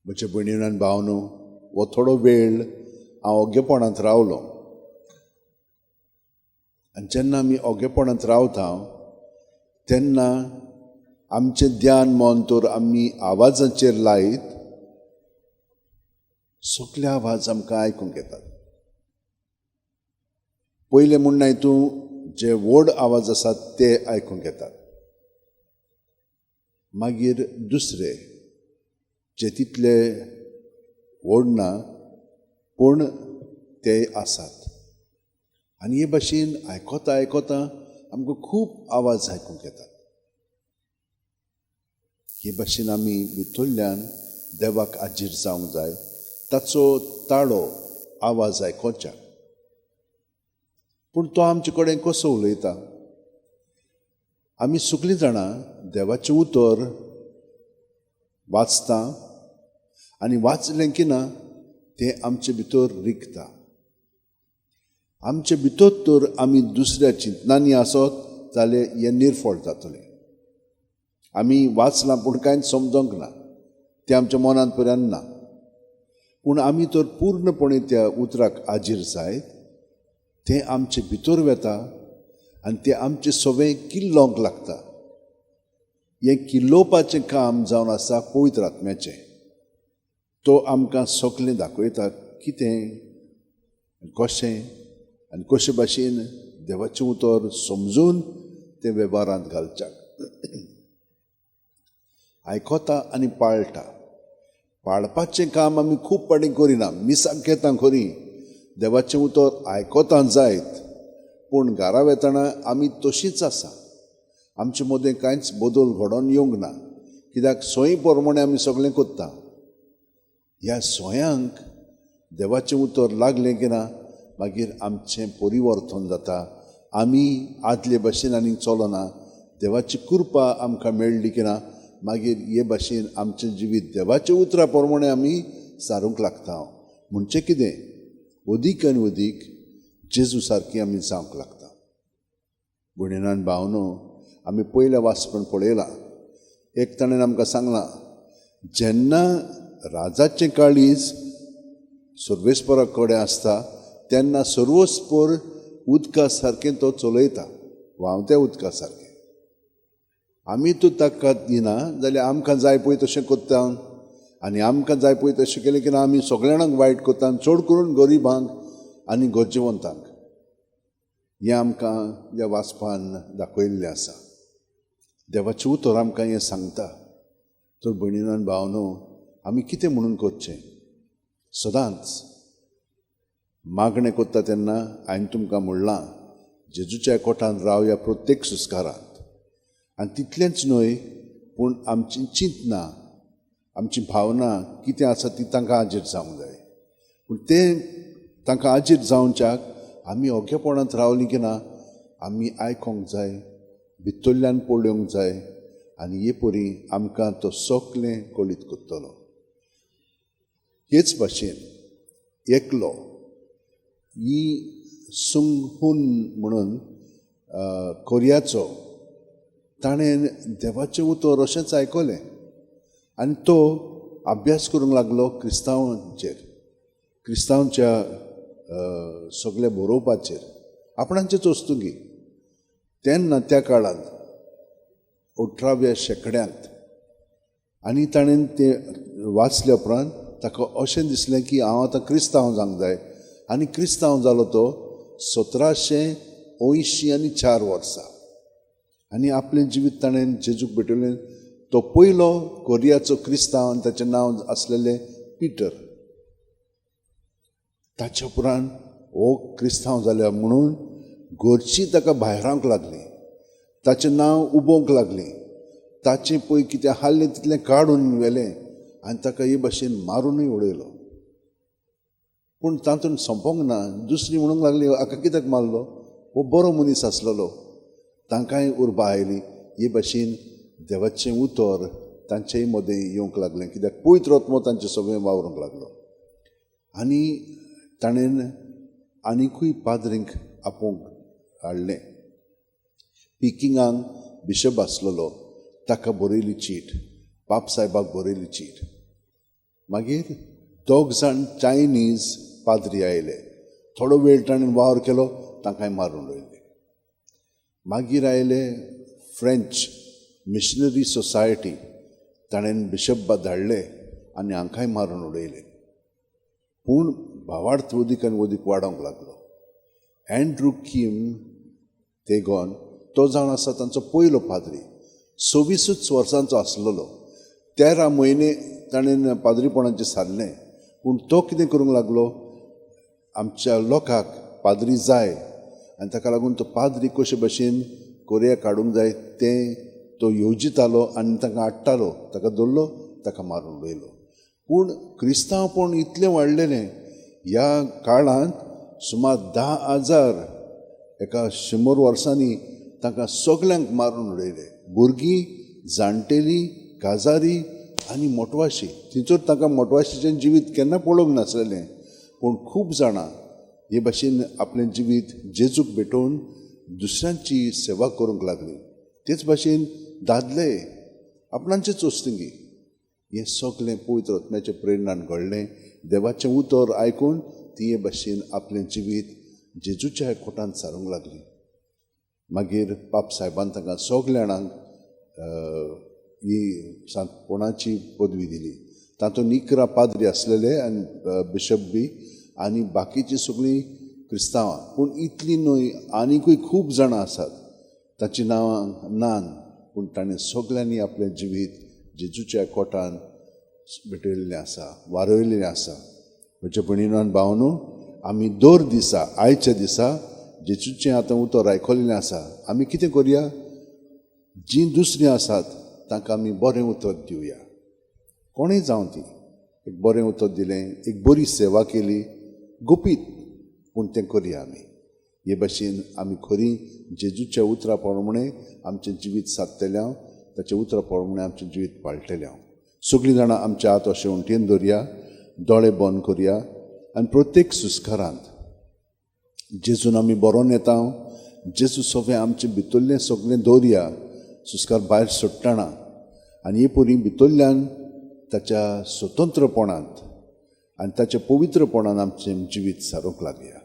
म्हज्या भयणीन आनी भावनो, हो थोडो वेळ हांव ओगेपणांत रावलो. आनी जेन्ना आमी ओगेपणांत रावता तेन्ना आमचें ध्यान मन तर आमी आवाजाचेर लायत सगळे आवाज आमकां आयकूंक येतात. पयलें म्हणणें तूं जे व्हड आवाज आसात ते आयकूंक येतात, मागीर दुसरे जे तितले व्हड ना पूण ते आसात. आनी हे भाशेन आयकता आयकता आमकां खूब आवाज आयकूंक येतात. हे भाशेन आमी भितरल्यान देवाक आजीर जावंक जाय, ताचो ताळो आवाज आयकोच्या. पूण तो आमचे कडेन कसो उलयता? आमी सगळीं जाणां देवाचें उतर वाचता आनी वाचलें की ना तें आमचे भितर रिगता. आमचे भितर तर आमी दुसऱ्या चिंतनांनी आसत जाल्यार हें निर्फळ जातलें. आमी वाचलां पूण कांयच समजोंक ना, तें आमच्या मनांत पर्यंत ना. पूण आमी तर पूर्णपणे त्या उतराक आजीर जायत तें आमचे भितर वता आनी तें आमचें सगळें किल्लोवंक लागता. हें किल्लोवपाचें काम जावन आसा पवित्र आत्म्याचें. तो आमकां सगळें दाखयता कितें कशें आनी कशे भाशेन देवाचें उतर समजून तें वेव्हारांत घालच्याक. आयकता आनी पाळटा. पाळपाचें काम आमी खूब फावटीं करिना. मिसाक येता खरी, देवाचें उतर आयकता जायत, पूण घरा वेतना आमी तशींच आसा. आमचे मदें कांयच बदल घडोवन येवंक ना, कित्याक सोयी प्रमाणे आमी सगळें करता. ह्या सोयांक देवाचें उतर लागलें की ना मागीर आमचें परिवर्तन जाता. आमी आदले भाशेन आनीक चलना. देवाची कृपा आमकां मेळ्ळी की ना मागीर हे भाशेन आमचें जिवीत देवाच्या उतरा प्रमाणे आमी सारूंक लागता. म्हणचें कितें, अदीक आनी अदीक जेजू सारकी आमी जावंक लागता. भयणीन भावनो, आमी पयल्या वाचपण पळयलां, एक ताणें आमकां सांगलां, जेन्ना राजाचें काळीज सर्वेस्परा कडेन आसता तेन्ना सर्वस्पर उदका सारकें तो चलयता, व्हांवत्या उदका सारकें. आमी तूं ताका दिना जाल्यार आमकां जाय पळय तशें करता, आनी आमकां जाय पळय तशें केलें की ना आमी सगळ्या जाणांक वायट करता, चड करून गरिबांक आनी गरजेवंतांक. हें आमकां ह्या वाचपान दाखयल्लें आसा. देवाचें उतर आमकां हें सांगता. तर भयणीन आनी भावनो, आमी कितें म्हणून करचें? सदांच मागणें करता तेन्ना हांवें तुमकां म्हणलां, जेजूच्या कोटान रावया प्रत्येक सुस्कारांत. आनी तितलेंच न्हय, पूण आमची चिंतना, आमची भावना कितें आसा ती तांकां आजीर जावंक जाय. पूण तें तांकां आजीर जावच्याक आमी ओगेपणांत रावलीं की ना आमी आयकोंक जाय, भितरल्यान पळोवंक जाय, आनी हे परी आमकां तो सगळें कळीत करतलो. हेच भाशेन एकलो ही सुंग हून म्हणून कोरियाचो, ताणें देवाचें उतर अशेंच आयकलें आनी तो अभ्यास करूंक लागलो क्रिस्तांवांचेर, क्रिस्तांवच्या सगल्या बरोवपाचेर, आपणाचेच वस्तुगी. तेन्ना त्या काळांत 18व्या शेंकड्यांत, आनी ताणें तें वाचल्या उपरांत ताका अशें दिसलें की हांव आतां क्रिस्तांव जावंक जाय. आनी क्रिस्तांव जालो तो 1784 वर्सा. आनी आपलें जिवीत ताणें जेजूक भेटयलें. तो पयलो कोरियाचो क्रिस्तांव आनी ताचें नांव आसलेलें पिटर. ताच्या उपरांत हो क्रिस्तांव जाल्या म्हणून घरचीं ताका भायरावंक लागलीं, ताचें नांव उबोवंक लागलीं, ताचें पळय कितें आहलें तितलें काडून व्हेलें आनी ताका हे भाशेन मारुनूय उडयलो. पूण तातूंत सोंपोंक ना. दुसरी म्हणूंक लागली, हाका कित्याक मारलो, हो बरो मनीस आसलेलो. तांकांय उर्बा आयली. हे भाशेन देवाचें उतर तांचेय मदें येवंक लागलें, कित्याक पवित्र आत्मो तांचे सगळें वावरूंक लागलो. आनी ताणें आनिकूय पाद्रींक आपोवंक हाडलें. पिकिंगाक बिशप आसलेलो, ताका बरयली चीट, पापसाहेबाक बरयली चीट. मागीर दोग जाण चायनीज पाद्री आयले. थोडो वेळ ताणें वावर केलो, तांकांय मारून उडयले. मागीर आयले फ्रेंच मिशनरी सोसायटी, ताणें बिशप धाडले आनी हांकांय मारून उडयले. पूण भावार्थ वदीक आनी वदीक वाडोवंक लागलो. एन्ड्रू किम तेगॉन तो जावन आसा तांचो पयलो पाद्री. 26 वर्सांचो आसलेलो. 13 म्हयने ताणें पाद्रीपणाचें सारलें. पूण तो कितें करूंक लागलो, आमच्या लोकांक पाद्री जाय आनी ताका लागून तो पाद्री कशे भशेन कोरिया काडूंक जाय तें तो येवजितालो आनी तांकां हाडटालो. ताका धरलो, ताका मारून उडयलो. पूण क्रिस्तांवपण इतलें वाडलेलें ह्या काळांत सुमार 10,000 एका 100 वर्सांनी तांकां सगल्यांक मारून उडयले. भुरगीं, जाणटेलीं, काजारी आनी मोटवाशी. थंयसर तांकां मोटवाशीचें जिवीत केन्ना पळोवंक नासलेलें. पूण खूब जाणां हे भाशेन आपलें जिवीत जेजूक भेटोवन दुसऱ्यांची सेवा करूंक लागली. तेच भाशेन दादले आपणाचेच वस्तुंगी. हें सगलें पवित्र आत्म्याच्या प्रेरणान घडलें. देवाचें उतर आयकून ती हे भाशेन आपलें जिवीत जेजूच्या कोटान सारूंक लागली. मागीर पाप सायबान तांकां सगल्या जाणांक ही सांतपणाची पदवी दिली. तातूंत 11 पाद्री आसलेले आनी बिशप बी आनी बाकीचीं सगळीं क्रिस्तांवां. पूण इतलीं न्हय, आनिकूय खूब जाणां आसात ताचीं नांवां नान. पूण ताणें सगल्यांनी आपलें जिवीत जेजूच्या कोटान भेटयल्लें आसा, वारयलेलें आसा. म्हज्या भयणीनो आनी भावनो, आमी दर दिसा आयच्या दिसा जेजूचें आतां उतर आयकलेलें आसा. आमी कितें करुया, जीं दुसरीं आसात तांकां आमी बरें उतर दिवया. कोणूय जावं ती, एक बरें उतर दिलें, एक बरी सेवा केली, गुपीत पूण तें करुया आमी. हे भाशेन आमी खरी जेजूच्या उतरा प्रमाणें आमचें जिवीत सादतले हांव, ताच्या उतरा प्रमाणें आमचें जिवीत पाळटलें हांव. सगळीं जाणां आमच्या हात अशें उंटयेन दवरया, दोळे बंद करुया आनी प्रत्येक सुस्कारांत जेजून आमी बरोवन येता. जेजू सगळें आमचें भितरलें सगळें दवरया, सुस्कार भायर सोडटना आनी हे परी भितरल्यान ताच्या स्वतंत्रपणांत आनी ताच्या पवित्रपणान आमचें जिवीत सारूंक लागया.